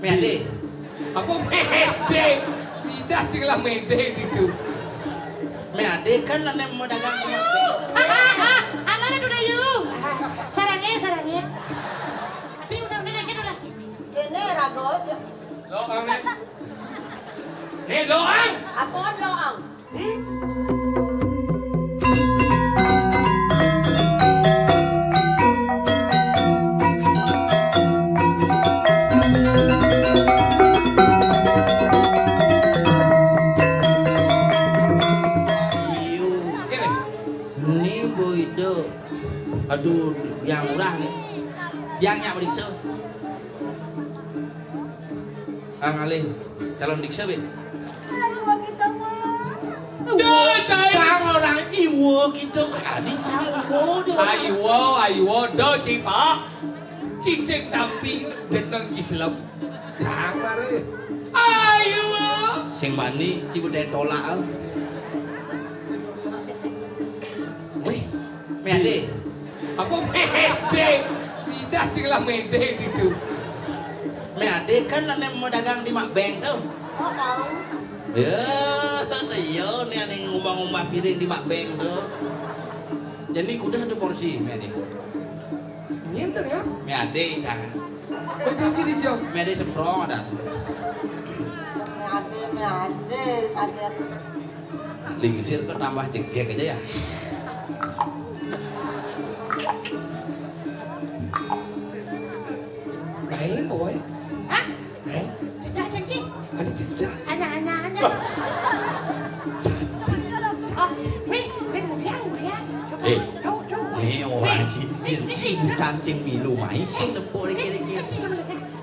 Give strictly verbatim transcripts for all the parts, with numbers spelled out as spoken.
Méh Adé. Apa méh Adé? Lidah cing lah médé gitu. Méh Adé kan ané mau dagang di Mabeng. Alah, Duda Yu. Sarangnya, sarangnya. Tapi udah, udah, udah, udah. Kéné rago, sih. Loang, né. Né, loang. Apa loang? Ini boy do. Aduh, yang murah nih. Yang nyak meriksa. Ah, ngalih calon diksa, Bin. Aduh, bagi kamu. Duh, cai. Cang orang iwo gitu. Adi cang iwo dia. Aiwo, aiwo, do, ci, Pak. Ci sing tampi, jeneng ci selem. Cang, mare. Aiwo. Sing bani, ci budaya tolak, ah. Wih, Méh Adé. Apa méh Adé? Lidah cing lah médé gitu. Méh Adé kan ané mau dagang di Mabeng tuh. Oh, tahu. Ya, iya nih ané ngumah-ngumah piring di Mabeng tuh. Jadi kuda satu porsi, Méh Adé. Nyénter ya? Méh Adé, cang. Betul sih, Dijo. Méh Adé semprong ada. Méh Adé, méh Adé, sakit. Lingsir kok tambah cengkeh aja ya. Lain, boy. Hah? Lain. Cecah, cecah. Ada cecah. Hanya, hanya, hanya. Loh. Oh, wih, wih, muliang, muliang. Coba, eh, jauh, jauh. Nih, orang sih, sih, bukan cing milu, main sih, tepuk dikit-dikit.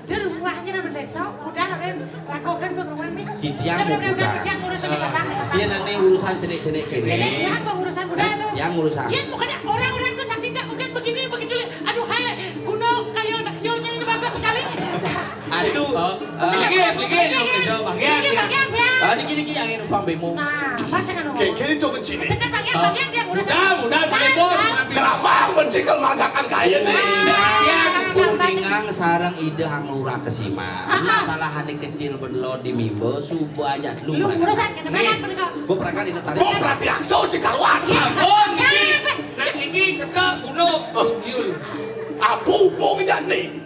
Di rumahnya udah besok, udah, udah, lakukan ke rumah nih. Kitiang mau udah, udah, udah. Kitiang ngurusin apa? Dia nanti urusan cenik-cenik ini. Ini apa urusan udah tuh? Yang urusan. Iya, bukannya orang-orang tuh sakit nggak mungkin begini, begitu. Aduh, hai, kuno kayak anak hionya ini bagus sekali. Aduh. Oh, eh, lagi, lagi, yang bisa bagian, ya. Lagi, ya. Ah, dikit-dikit yang ini numpang bemo. Nah, pas kan. Kayak gini tuh kecil. Tekan bagian, bagian dia ngurusin. Udah, udah, pakai bos. Kenapa mencikel magakan kaya nih? Kuningang sareng ide hang lurah kesima. Masalah ané kecil bedelo di mimba, suba aja lu. Lu urusan kena bagian, nih, bener kok. Gua perangkat ini tadi. Gua perhati akso si karuan. Sampun, niki. Nah, niki, keke, bunuh. Oh. Yul. Apa hubungnya nih?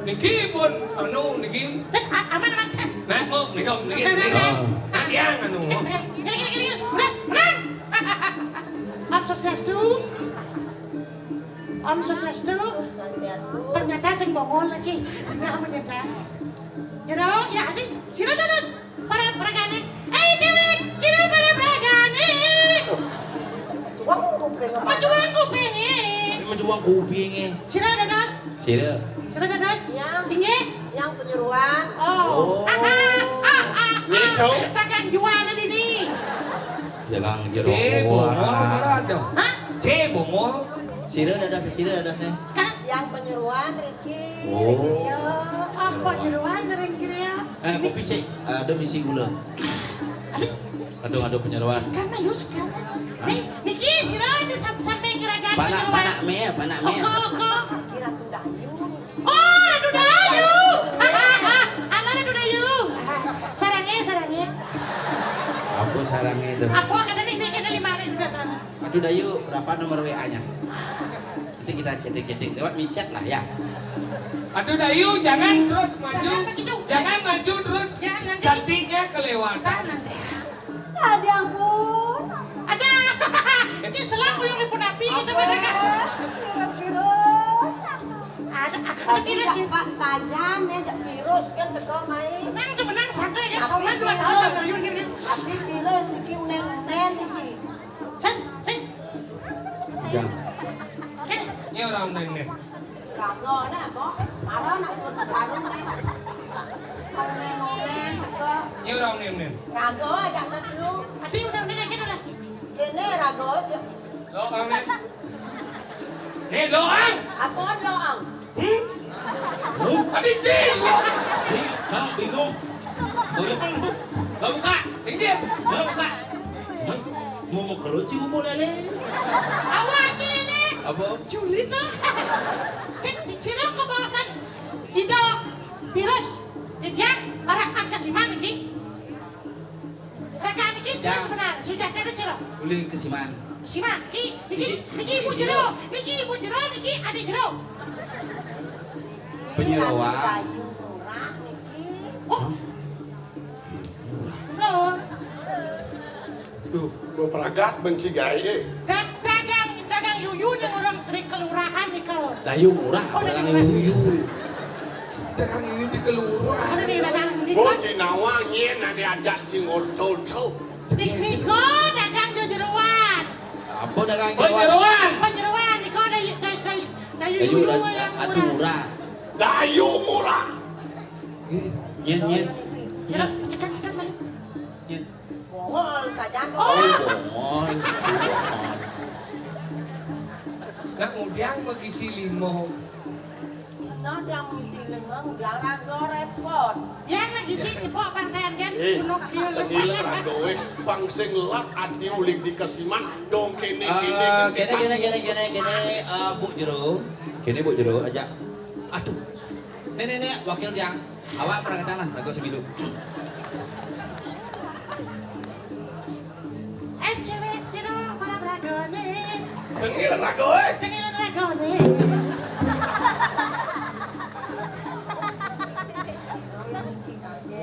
Niki pun, anu, niki. Tet, a-, aman, aman. Nah, oh, niki, niki, niki. Nah, yang, anu. Gini, gini, gini, gini. Berat, berat. Om Swastiastu. Om Swastiastu. Swastiastu. Ternyata sing bongol lagi. Ini apa ya, Cang? Jero, ya, ini. Sira terus. Para peragane. Eh, cewek, sira para peragane. Majuang kuping apa? Majuang kupinge. Majuang kupinge. Sira dados. Sira. Sira dados. Yang. Tinggi. Yang penyuruan. Oh. Oh. Ini jauh. Ragan jualan ini. Jangan jero. Cé, bongol, apa ada? Hah? Cé, bongol. Sira dados, sira dados nih. Kan yang penyuruan Riki, oh. Riki Rio. Apa penyuruan dari Riki Rio? Eh, kopi sih, ada misi gula. Aduh, aduh, penyeruan. Karena yus, karena. Hah? Nih, niki sira di sam-, sampai gerakan penyeruan. Panak, panak mie, panak mie. Oko, oko. Kira tuh Dayu. Oh, Ratu Dayu. Halo, Ratu Dayu. Sarangnya, sarangnya. Apa sarangnya itu? Apa kata nih, bikin lima hari juga sana. Aduh Dayu, berapa nomor W A-nya? Nanti kita chatting-chatting lewat micet lah ya. Aduh Dayu, jangan terus maju. Jangan begitu. Jangan maju terus. Jangan nanti. Cantiknya kelewatan. Jangan nanti. Tadi ampun. Ada. Ci selang yang liput api gitu mereka. Virus, virus. Ada, ada. Tapi virus ya, gitu. Pak, saja nih, jak virus kan teko main. Menang tuh, menang santai ya. Tapi virus. Tapi virus iki unen-unen iki. Ses, ses. Jangan. Ini orang main nih. Kagak ada, Bok. Marah nak suruh jarum nih. Omen-omen, kagak. Ini orang main nih. Kagak, jangan dulu. Tapi udah, udah, udah, udah. Ini rago sih. Lo, Bang, nih. Nih, lo, Ang. Apa lo, Ang? Hmm? Hah? Tadi, Cing. Cing, kamu bingung. Mau apa lu? Mau buka? Izin. Mau buka? Hah? Mau, mau kelucu, mau lele? Awak, Cing, ini. Apa? Julid, nah. Sing, sira kebawasan. Tidak. Virus. Yang parakat kasiman niki. Raga niki sira sebenar, sujatine sira. Uli kasiman. Kasiman, niki, niki, niki, niki Bu Jero, niki Bu Jero, niki Ade Jero. Penyeroan. Dayu Murah niki. Oh. Lur. Duh, gua pragat benci gaé. Da-, dagang, dagang yuyu nih orang di kelurahan nih kalau. Dayu Murah, oh, dagang yuyu. Dagang yuyu di kelurahan. Ada di dagang di. Oh, Cinawang, nyén, ada ajak cing oto-oto. Nik-, niko dagang jejeroan. Apa dagang jejeroan? Jejeroan. Jejeroan, niko dayu, dayu, dayu, dayu yuyu yang murah. Dayu Murah. Nyén, nyén. Sira, cekat, cekat, mari. Nyén. Bohol saja. Oh, bohol. Nah, ngudiang magisi lima. Nah, dia mengisi lima, ngudiang raga repot. Yang magisi cepok pandan kan, eh, gunung kieu. Tengileun raga wé, pang sing lak ati uling di kasiman, dong kéné, kéné, kéné, kéné, kéné, eh, Bu Jero. Kéné Bu Jero, aja. Aduh. Nih, nih, nih, wakil yang awak pernah datang lah, lagu segitu. Eh, cewek sira para bragone. Tengileun raga wé. Tengileun ragone.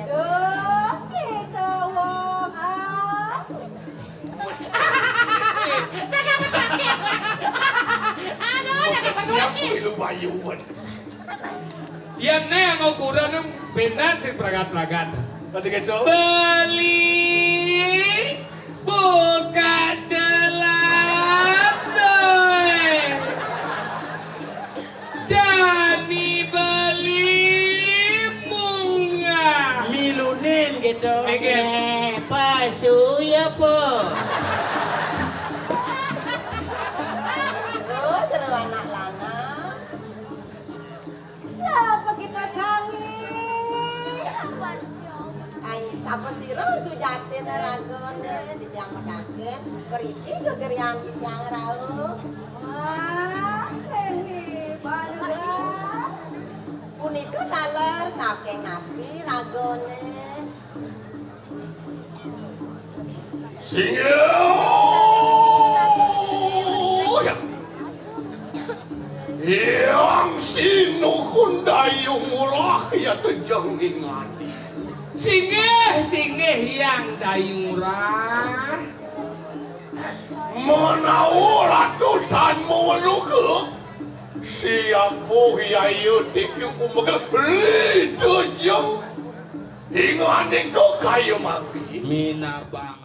Duh, kita wong ah. Aduh, ada siap. Pilu bayuan. Yén né anggo kurenan bendan sing pragat-pragat. Tadi keco. Beli buka celana. Jani beli munggah. Milunin gitu. Nggih. Eh, pasu ya, Po. Jero, jero anak lanang. Siapa kita kangen? Ai, sapa sira sujatine ragane, titiang medhaken, mriki gegerian titiang rauh. Wah, endi balugas. Punika taler saking napi ragane? Singgih. Yang Sinuhun Dayu Ngurah ya tejeng ingati. Singgih, singgih Yang Dayu Ngurah. Menawa Ratu tan maweluka, siapa yayu tiku kumegel ritejeng. Inganika kaya mangkin. Minabang